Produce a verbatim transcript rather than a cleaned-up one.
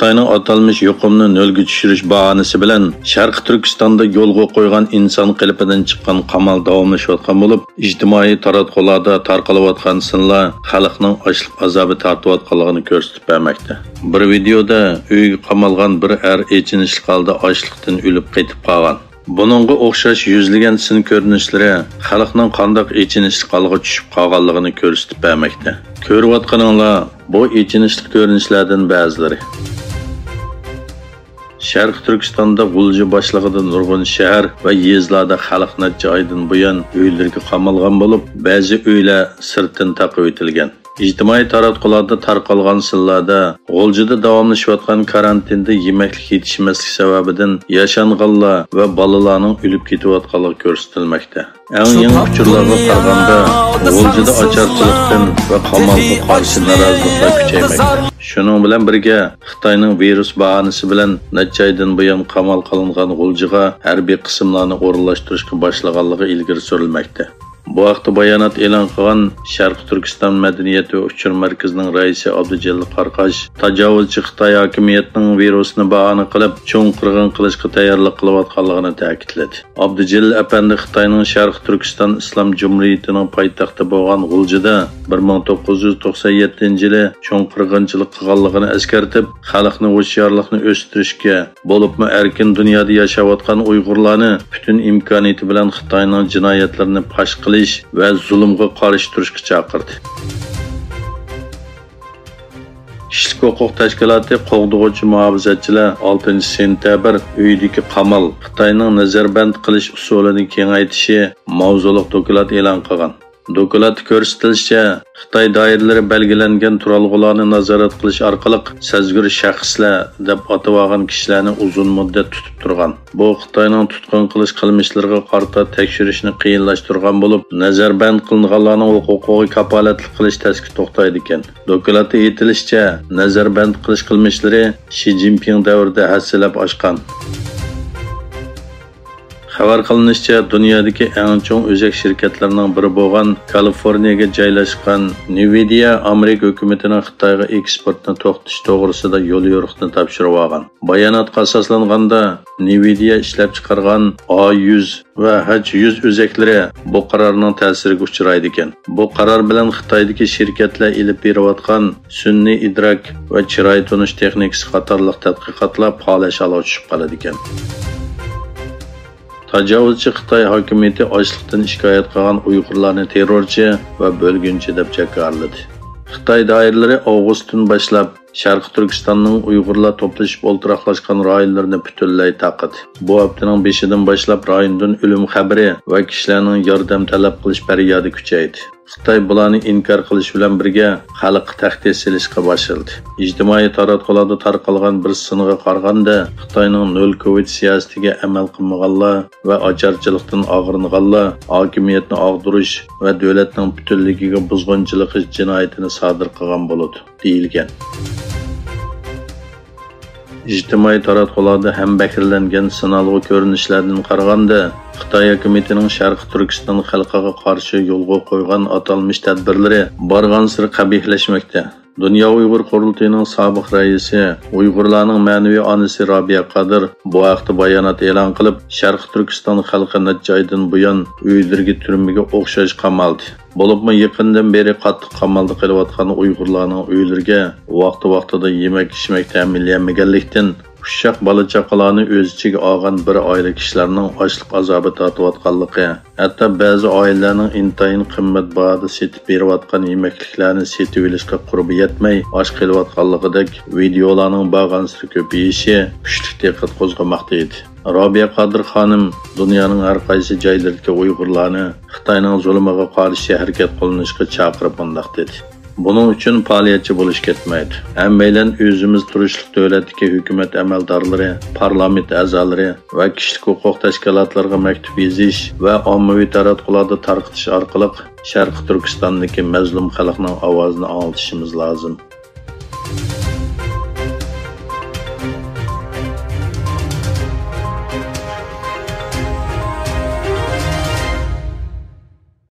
خىتاينىڭ ئاتالمىش يۇقۇمنى نۆلگە چۈشۈرۈش باھانىسى بىلەن شەرقىي تۈركىستاندا يولغا قويغان ئىنسان قېلىپىدىن چىققان قامال داۋاملىشىۋاتقان بولۇپ، ئىجتىمائىي تاراتقۇلاردا تارقىلىۋاتقان سىنلار خەلقنىڭ ئاچلىق ئازابى تارتىۋاتقانلىقىنى كۆرسىتىپ بەرمەكتە. بىر ۋىدېيودا ئۆيگە قامالغان بىر ئەر ئېچىنىشلىق ھالدا ئاچلىقتىن ئۆلۈپ قېتىپ قالغان. بۇنىڭغا ئوخشاش يۈزلىگەن سىن كۆرۈنۈشلىرى خەلقنىڭ قانداق ئېچىنىشلىق ھالغا چۈشۈپ قالغانلىقىنى كۆرسىتىپ بەرمەكتە. كۆرۈۋاتقىنىڭلار بۇ ئېچىنىشلىق كۆرۈنۈشلەردىن بەزىلىرى. شەرقىي تۈركىستاندا غۇلجا باشلىقىدا نۇرغۇن شەھەر ۋە يېزىلاردا خەلق نەچچە ئايدىن بۇيان ئۆيلىرىگە قامالغان بولۇپ، بەزى ئۆيلەر سىرتتىن تاقىۋېتىلگەن. ئىجتىمائىي تاراتقۇلاردا تارقالغان سىنلاردا غۇلجىدا داۋاملىشىۋاتقان كارانتىندا يېمەكلىك يېتىشمەسلىك سەۋەبىدىن ياشانغانلار ۋە بالىلارنىڭ ئۆلۈپ كېتىۋاتقانلىقى كۆرسىتىلمەكتە. ئەڭ يېڭى ئۇچۇرلارغا قارىغاندا، غۇلجىدا ئاچارچىلىقتىن ۋە قامالغا قارشى نارازىلىقلار كۈچەيمەكتە. شۇنىڭ بىلەن بىرگە، خىتاينىڭ ۋىرۇس باھانىسى بىلەن نەچچە ئايدىن بۇيان قامال قىلىنغان غۇلجىغا ھەربىي قىسىملارنى ئورۇنلاشتۇرۇشقا باشلىغانلىقى ئىلگىرى سۈرۈلمەكتە. بۇ ھەقتە بايانات ئېلان قىلغان شەرقىي تۈركىستان مەدەنىيەت ۋە ئۇچۇر مەركىزىنىڭ رەئىسى ئابدۇجېلىل قاراقاش تاجاۋۇزچى خىتاي ھاكىمىيەتنىڭ ۋىرۇسنى باھانە قىلىپ، چوڭ قىرغىن قىلىشقا تەييارلىق قىلىۋاتقانلىقىنى تەكىتلىدى. ئابدۇجېلىل ئەپەندى خىتاينىڭ شەرقىي تۈركىستان ئىسلام جۇمھۇرىيىتىنىڭ پايتەختى بولغان غۇلجىدا بىر مىڭ توققۇز يۈز توقسەن يەتتىنچى يىلى چوڭ قىرغىنچىلىق قىلغانلىقىنى ئەسكەرتىپ، خەلقنى ھوشيارلىقنى ئۆستۈرۈشكە، بولۇپمۇ ئەركىن دۇنيادا ياشاۋاتقان ئۇيغۇرلارنى پۈتۈن ئىمكانىيىتى بىلەن خىتاينىڭ جىنايەتلىرىنى پاش قىلىش ۋە زۇلۇمغا قارشى تۇرۇشقا چاقىردى. كىشىلىك ھوقۇق تەشكىلاتى قوغدىغۇچى مۇھاپىزەتچىلەر ئالتىنچى سېنتەبىر ئۆيدىكى قامال، خىتاينىڭ نەزەربەند قىلىش ئۇسۇلىنى كېڭەيتىشى ماۋزۇلۇق دوكلات ئېلان قىلغان. دوكلاتتا كۆرسىتىلىشىچە، خىتاي دائىرىلىرى بەلگىلەنگەن تۇرالغۇلارنى نازارەت قىلىش ئارقىلىق سەزگۈر شەخسلەر دەپ ئاتىۋالغان كىشىلەرنى ئۇزۇن مۇددەت تۇتۇپ تۇرغان. بۇ خىتاينىڭ تۇتقۇن قىلىش قىلمىشلىرىغا قارىتا تەكشۈرۈشنى قىيىنلاشتۇرغان بولۇپ، نەزەربەند قىلىنغانلارنىڭ ھوقۇقىغا كاپالەتلىك قىلىش تەسكە توختايدىكەن. دوكلاتتا ئېيتىلىشىچە، نەزەربەند قىلىش قىلمىشلىرى شى جىنپىڭ دەۋرىدە ھەسسىلەپ ئاشقان. خەۋەر قىلىنىشىچە، دۇنيادىكى ئەڭ چوڭ ئۆزەك شىركەتلىرىنىڭ بىرى بولغان كالىفورنىيەگە جايلاشقان نىۋىدىيە ئامېرىكا ھۆكۈمىتىنىڭ خىتايغا ئېكسپورتنى توختىتىش توغرىسىدا يوليورۇقنى تاپشۇرۇۋالغان. باياناتقا ئاساسلانغاندا، نىۋىدىيە ئىشلەپچىقارغان ئا يۈز ۋە ھەچ يۈز ئۆزەكلىرى بۇ قارارنىڭ تەسىرىگە ئۇچرايدىكەن. بۇ قارار بىلەن خىتايدىكى شىركەتلەر ئېلىپ بېرىۋاتقان سۈنئىي ئىدراك ۋە چىراي تونۇش تېخنىكىسى قاتارلىق تەتقىقاتلار پالەچ ھالغا چۈشۈپ قالىدىكەن. تاجاۋۇزچى خىتاي ھاكىمىيىتى ئاچلىقتىن شىكايەت قىلغان ئۇيغۇرلارنى تېررورچى ۋە بۆلگۈنچى دەپ جاكارلىدى. خىتاي دائىرىلىرى ئاۋغۇستتىن باشلاپ شەرقىي تۈركىستاننىڭ ئۇيغۇرلار توپلىشىپ ئولتۇراقلاشقان رايونلىرىنى پۈتۈنلەي تارقىتىپ، بۇ ھەپتىنىڭ بېشىدىن باشلاپ رايوندىن ئۆلۈم خەۋىرى ۋە كىشىلەرنىڭ ياردەم تەلەپ قىلىش پەريادى كۈچەيدى. خىتاي بۇلارنى ئىنكار قىلىش بىلەن بىرگە، خەلققە تەھدىت سېلىشقا باشلىدى. ئىجتىمائىي تاراتقۇلاردا تارقالغان بىر سىنغا قارىغاندا، خىتاينىڭ نۆل كوۋىد سىياسىتىگە ئەمەل قىلمىغانلار ۋە ئاچارچىلىقتىن ئاغرىنغانلار ھاكىمىيەتنى ئاغدۇرۇش ۋە دۆلەتنىڭ پۈتۈنلۈكىگە بۇزغۇنچىلىق قىلىش جىنايىتىنى سادىر قىلغان بولىدۇ، دېيىلگەن. ئىجتىمائىي تاراتقۇلاردا ھەمبەھىرلەنگەن سىنئالغۇ كۆرۈنۈشلەردىن قارىغاندا، خىتاي ھاكىمىيىتىنىڭ شەرقىي تۈركىستان خەلقىگە قارشى يولغا قويغان ئاتالمىش تەدبىرلىرى بارغانسېرى قەبىھلەشمەكتە. دۇنيا ئۇيغۇر قۇرۇلتىيىنىڭ سابىق رەئىسى، ئۇيغۇرلارنىڭ مەنىۋى ئانىسى رابىيە قادىر بۇ ھەقتە بايانات ئېلان قىلىپ، شەرقىي تۈركىستان خەلقى نەچچە ئايدىن بۇيان ئۆيلىرىگە تۈرمىگە ئوخشاش قامالدى. بولۇپمۇ يېقىندىن بېرى قاتتىق قامالدا قېلىۋاتقان ئۇيغۇرلارنىڭ ئۆيلىرىگە ۋاقتى-ۋاقتىدا يېمەك-ئىچمەك تەمىنلىيەلمىگەنلىكتىن، ئۇششاق بالا-چاقىلارنى ئۆز ئىچىگە ئالغان بىر ئائىلە كىشىلەرنىڭ ئاچلىق ئازابى تارتىۋاتقانلىقى، ھەتتا بەزى ئائىلىلەرنىڭ ئىنتايىن قىممەت باھادا سېتىپ بېرىۋاتقان يېمەكلىكلەرنى سېتىۋېلىشقا قۇربى يەتمەي ئاچ قېلىۋاتقانلىقىدەك ۋىدېئولارنىڭ بارغانسېرى كۆپىيىشى كۈچلۈك دىققەت قوزغىماقتا ئىدى. رابىيە قادىر خانىم دۇنيانىڭ ھەر قايسى جايلىرىدىكى ئۇيغۇرلارنى خىتاينىڭ زۇلۇمىغا قارشى ھەرىكەت قوللىنىشقا چاقىرىپ مۇنداق دېدى: بۇنىڭ ئۈچۈن پائالىيەتچى بولۇش كەتمەيدۇ. ھەممەيلەن ئۆزىمىز تۇرۇشلۇق دۆلەتتىكى ھۆكۈمەت ئەمەلدارلىرى، پارلامېنت ئەزالىرى ۋە كىشىلىك ھوقۇق تەشكىلاتلىرىغا مەكتۇپ يېزىش ۋە ئاممىۋى تاراتقۇلاردىن تارقىتىش ئارقىلىق شەرقىي تۈركىستاندىكى مەزلۇم خەلقنىڭ ئاۋازىنى ئاڭلىتىشىمىز لازىم.